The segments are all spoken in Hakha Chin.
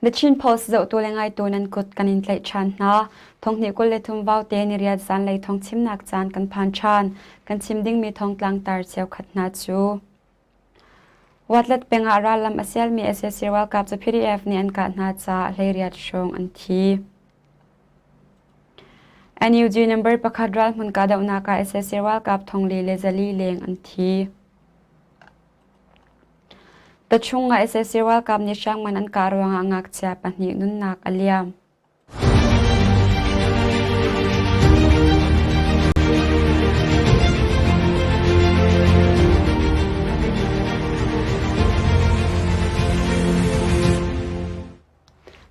The Chin Post zohtu le ngaitu nan kut kan in tlaih ṭhan hna. Thonghnih 23 vaute niriat zanlei thawngchimnak caan kan phan ṭhan. Kan chim dingmi thawngtlang tar cheukhat hna cu. Watlet peng ah rallam a sialmi sac ralkap cu PDF nih an kah hna caah hleiriat hrawng an thi. NUG number pakhat ralhmun kahdohnak ah sac ralkap thongli le zali leng an thi. Tachung ah sac ralkap nih hriamngan an kah ruangah ngakchia pahnih nunnak a liam.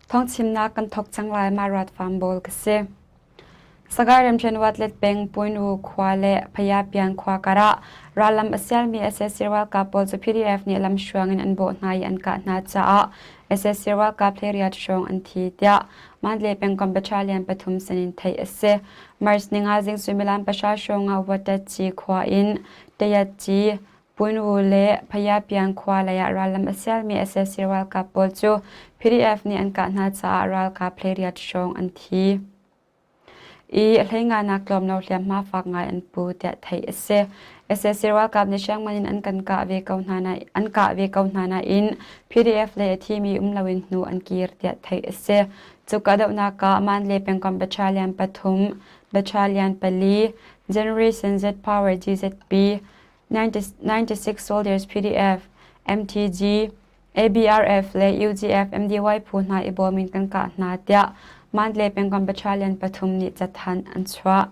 Thawngchimnak kan thawk cang lai ma rat farm bawl ka si. Sagaing ramṭhen Watlet peng Puinu khua le Phayapian khua kar ah rallam a sialmi sac ralkap pawl cu PDF nih lamhruang in an bawh hna i an kah hna caah sac ralkap hleiriat hrawng an thi tiah Mandalay pengkomh battalion pathum sinin theih a si. March ninga zing suimilam pahra hrawng ah Watatci khua in Tayatci, Puinu le Phayapian khua lei ah rallam a sialmi sac ralkap pawl cu PDF nih an kah hna caah ralkap hleiriat hrawng an thi. I hleinganak tlawm lo hliamhma fak ngai an pu tiah theih a si. Sac ralkap nih hriangman in an kan kah ve ko hna na an kah ve ko hna nain PDF le a thimi um loin hnu an kir tiah theih a si. Cu kahdohnak ah Mandalay pengkomh battalion pathum, battalion pali, Generation Z Power GZP, 96 Soldiers PDF, MTG, ABRF le UGF MDY phu hna i bawm in kan kah hna tiah Mandalay pengkomh battalion pathum nih cathanh an chuah.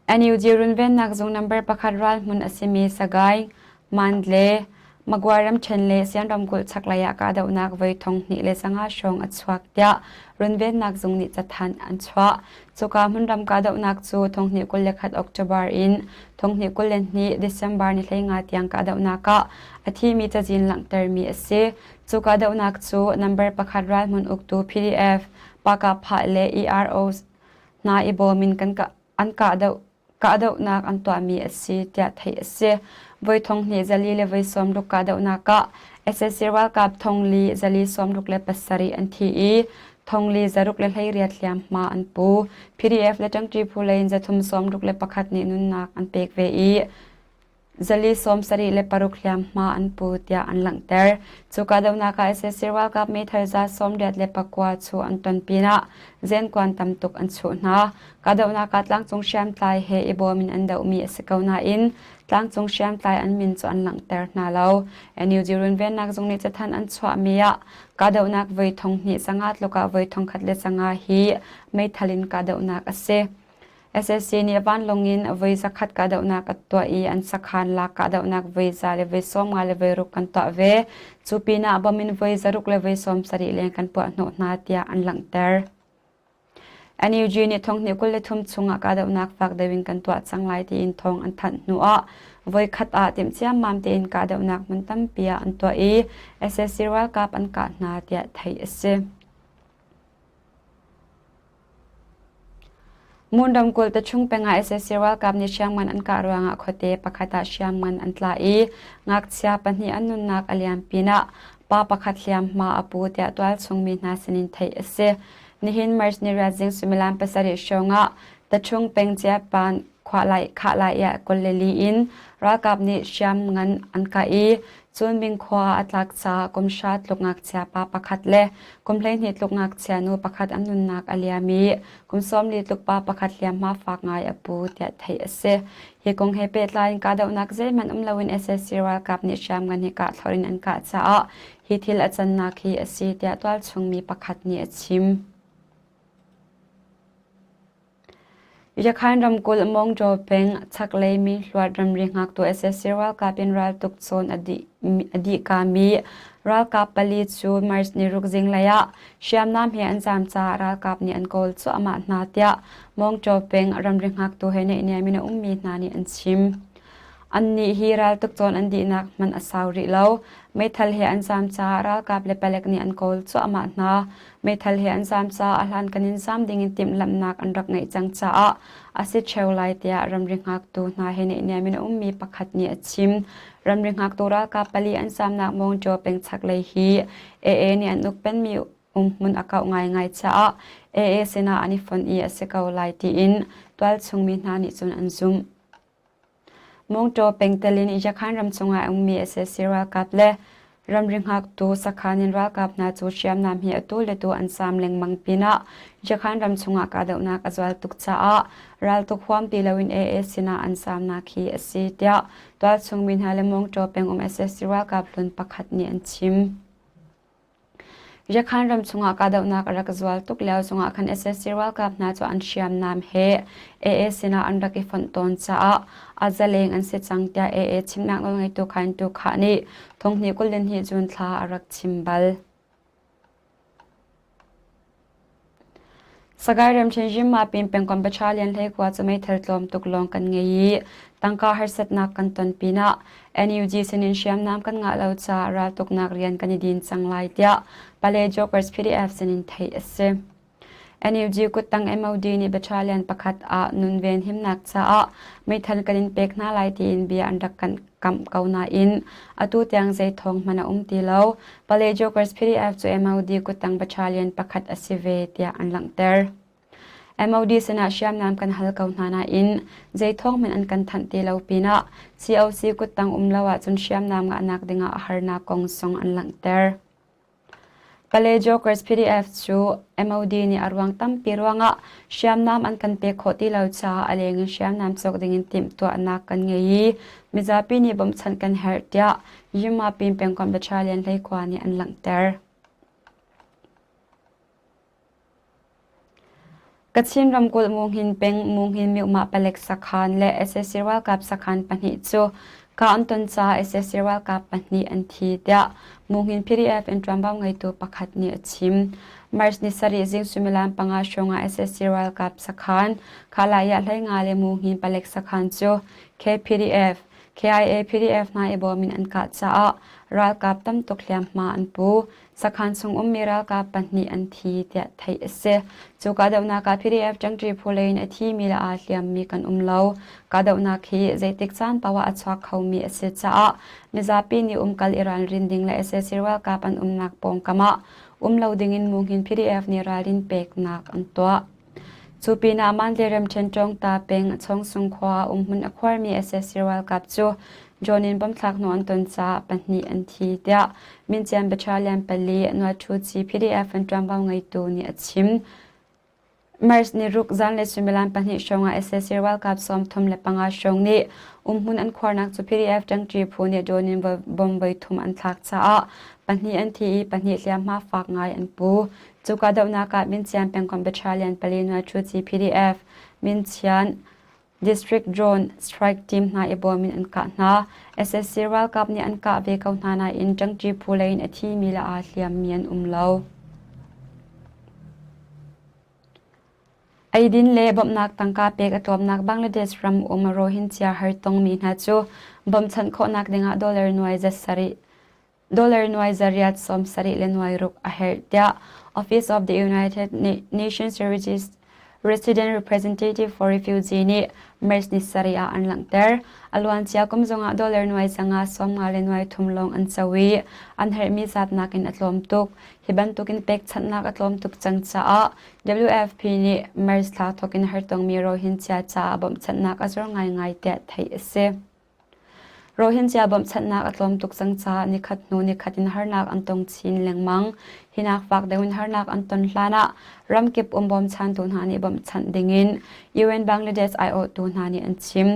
NUG runvennak zung number pakhat ralhmun a simi Sagaing, Mandalay, Magway ramṭhen le Sian ramkulh chaklei ah kahdohnak voi 2500 hrawng a chuak tiah runvennak zung nih cathanh an chuah. Cuka hmunram kahdohnak cu 2021 October in 2022 December ni 15 tiang kahdohnak ah a thimi cazin langhtermi a si. Cu kahdohnak cu number pakhat ralhmun uktu PDF, Pakah le ERO hna i bawm in kan an kahdoh kahdohnak an tuahmi a si tiah theih a si. Voi thong hnih zali le voi sawmruk kahdohnak ah sac ralkap thongli zali sawmruk le pasarih an thi i thongli zaruk le hleiriat hliamhma an pu. PDF le ṭangṭi phu lei in zathum sawmruk le pakhat nih nunnak an pek ve i Zali sawmsarih le paruk hliamhma an pu tiah an langhter. Cu kahdohnak ah sac ralkap meithal za sawmriat le pakua cu an ton pinah zenkuan tam tuk an chuh hna. Kahdohnak ah tlangcung hriamtlai he i bawm in an dohmi a si ko nain tlangcung hriamtlai an min cu an langhter hna lo. NUG runvennak zung nih cathanh an chuahmi ah kahdohnak voi thong hnih sanga tluk ah voi thong khat le sanga hi meithal in kahdohnak a si. Sac nih vanlawng in voi zakhat kahdohnak a tuah i an sakhan lak kahdohnak voi za le voi sawmnga le voi ruk kan tuah ve. Cu pinah bom in voi zaruk le voi sawm sarih leng kan puah hnawh hna tiah an langhter. NUG nih thonghnih 23 chungah kahdohnak fak deuh in kan tuah cang lai tiin thawng an thanh hnu ah voikhat ah timh ciammam tein kahdohnak hmun tampi ah an tuah i sac ralkap an kah hna tiah theih a si. Ngun ramkulh Tachung peng ah sac ralkap nih hriamngan an kah ruangah khuate pakhat ah hriamngan an tla i ngakchia pahnih an nunnak a liam pinah pa pakhat hliamhma a pu tiah tualchung mi hna sinin theih a si. Nihin March niriat zing suimilam pasarih hrawng ah Tachung peng Ciapan khah lai ah 24 in ralkap nih hriamngan an kah i Cun Mingkhua ah a tlak caah kum hra tluk ngakchia pa pakhat le kum 12 tluk ngakchia nu pakhat an nunnak a liam i kum 40 tluk pa pakhat hliamhma fak ngai a pu tiah theih a si. Hi kong he pehtlai in kahdohnak zeihmanh um loin sac ralkap nih hriamngan hi kahthlorh in an kah caah hi thil a cannak hi a si tiah tualchung mi pakhat nih a chim. Yakhain ramkulh Mawngjaw peng chaklei Minhluat ramri ngaktu sac ralkap in raltuk cawn a dih kami ralkap pali cu March niruk zinglei ah hriamnam he an zaam caah ralkap nih an kawl cuahmah hna tiah Mawngjaw peng ramri ngaktu he naihniam in a ummi hna nih an chim. Annih hi raltuk cawn an dihnak hmanh a sau rih lo. Meithal he an zaam caah ralkap le palek nih an kawl cuahmah hna. Meithal he an zaam caah a hlankan in zaam dingin timhlamhnak an rak ngeih cang caah a si ṭheo lai tiah ramri hngaktu hna he naihniam in a ummi pakhat nih a chim. Ramri hngaktu ralkap pali an zaamnak Mawngṭaw peng chaklei hi AA nih an uk penmi umhmun a kauh ngaingai caah AA sinah an i fonh i a si ko lai tiin tualchung mi hna nih cun an zumh. Mawngṭaw peng tel in Yakhan ram chungah a ummi sac ralkap le ramri hngaktu sakhan in ralkap hna cu hriamnam hi atu le tu an saam lengmang pinah Yakhan ram chungah kahdohnak a zual tuk caah raltuk huam ti loin AA sinah an saamnak hi a si tiah tualchung mi hna le Mawngṭaw peng um sac ralkap hlun pakhat nih an chim. Yakhan ram chungah kahdohnak a rak zual tuk lio zongah khan sac ralkap hna cu an hriamnam he AA sinah an rak i fonh tawn caah a zaleng an si cang tiah AA chimnak nawlngeitu Khain Tu Khah nih thonghnih 22 June thla a rak chim bal. Sagaing ramṭhen Yinmapin pengkomh Battalion hleikua cu meithal tlawm tuk lawng kan ngei i tangka harsatnak kan ton pinah NUG sinin hriamnam kan ngah lo caah raltuknak rian kan i din cang lai tiah Pale Jokers PDF sinin theih a si. NUG kuttang MOD nih battalion pakhat ah nunven himnak caah meithal kan in pek hna lai tiin bia an rak kan kamh ko nain atu tiang zei thawng hmanh a um ti lo. Pale Jokers PDF cu MOD kuttang battalion pakhat a si ve tiah an langhter. MOD sinah hriamnam kan hal ko hna nain zei thawng hmanh an kan thanh ti lo pinah COC kuttang um lo ahcun hriamnam ngahnak dingah a harnak kong zong an langhter. Pale Jokers PDF cu MOD nih a ruang tampi ruangah hriamnam an kan pek khawh ti lo caah a leng in hriamnam cawk dingin timhtuahnak kan ngei i mizapi nih bawmhchanh kan herh tiah Yimapin pengkomh Battalion hleikhua nih an langhter. Kachin ramkulh Munghin peng Munghin Myuhmah palek sakhan le sac ralkap sakhan pahnih cu kah an ton caah sac ralkap pahnih an thi tiah Munghin PDF in ṭuanvo ngeitu pakhat nih a chim. March ni sarih zing suimilam panga hrawng ah sac ralkap sakhan Khalayah hleinga le Munghin palek sakhan cu KPDF, KIA PDF hna i bawm in an kah caah ralkap tam tuk hliamhma an pu. Sakhan chung ummi ralkap pahnih an thi tiah theih a si. Cu kahdohnak ah PDF ṭangṭi phu lei in a thimi le aa hliammi kan um lo. Kahdohnak hi zeitik caan paoh ah a chuak khomi a si caah mizapi nih umkal i ralrin ding le sac ralkap an umnak pawngkam ah um lo dingin Munghin PDF nih ralrin peknak an tuah. Cu pinah Mandalay ramṭhen Ṭawngta peng Chawngsung khua ah umhmun a khuarmi sac ralkap cu drone in bomthlak hnu an ton caah pahnih an thi tiah Mincian Battalion pali Nuaṭhuci PDF an ṭuanvo ngeitu nih a chim. March ni ruk zanlei suimilam pahnih hrawng ah sac ralkap 35 hrawng nih umhmun an khuarnak cu PDF ṭangṭi phu nih drone in bom voi thum an thlak caah pahnih an thi i pahnih hliamhma fak ngai an pu. Cu kahdohnak ah Mincian pengkomh Battalion pali Nuaṭhuci PDF, Mincian District Drone Strike Team hna i bawm in an kah hna. SSC ralkap nih an kah ve ko hna nain ṭangṭi phu lei in a thimi le aa hliammi an um lo. Eidin le bawmhnak tangka pek a tlawmnak Bangladesh ram um Rohingya hartongmi hna cu bawmhchanh khawhnak dingah dollar nuai za sarih Dollar nuai zariat sawm sarih le nuai ruk a herh tiah Office of the United Nations Resident Representative for Refugee nih March ni sarih ah an langhter. A luancia kum zongah dollar nuai zanga sawmnga le nuai thum lawng an co i an herhmi zat nakin a tlawm tuk. Hi bantukin pekchanhnak a tlawm tuk cang caah WFP nih March thla thawkin hartongmi Rohingya caah bawmhchanhnak a zor ngaingai tiah theih a si. Rohingya bawmhchanhnak a tlawm tuk cang caah nikhat hnu nikhat in harnak an tong chin lengmang. Hinak fak deuh in harnak an ton hlanah ramkip um bawmchantu hna nih bawmhchanh dingin UN Bangladesh aiawhtu hna nih an chim.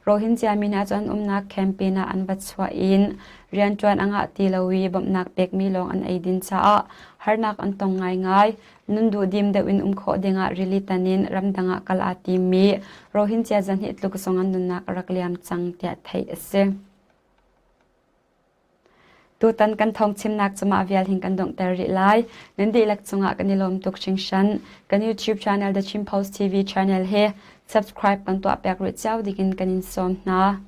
Rohingya mi hna cu an umnak campaign ah an va chuah in rianṭuan a ngah ti lo i bawmhnak pekmi lawng an eidin caah harnak an tong ngaingai. Nun duhdim deuh in um khawh dingah rili tan in ramdang ah kal aa timmi Rohingya zahnih tluk zong an nunnak a rak liam cang tiah theih a si. Tutan kan thawngchimnak cu mah vial hin kan donghter rih lai. Nan dihlak cungah kan i lawm tuk hringhran. Kan YouTube channel The Chin Post TV channel hi subscribe kan tuah piak rih cio dingin kan in sawm hna.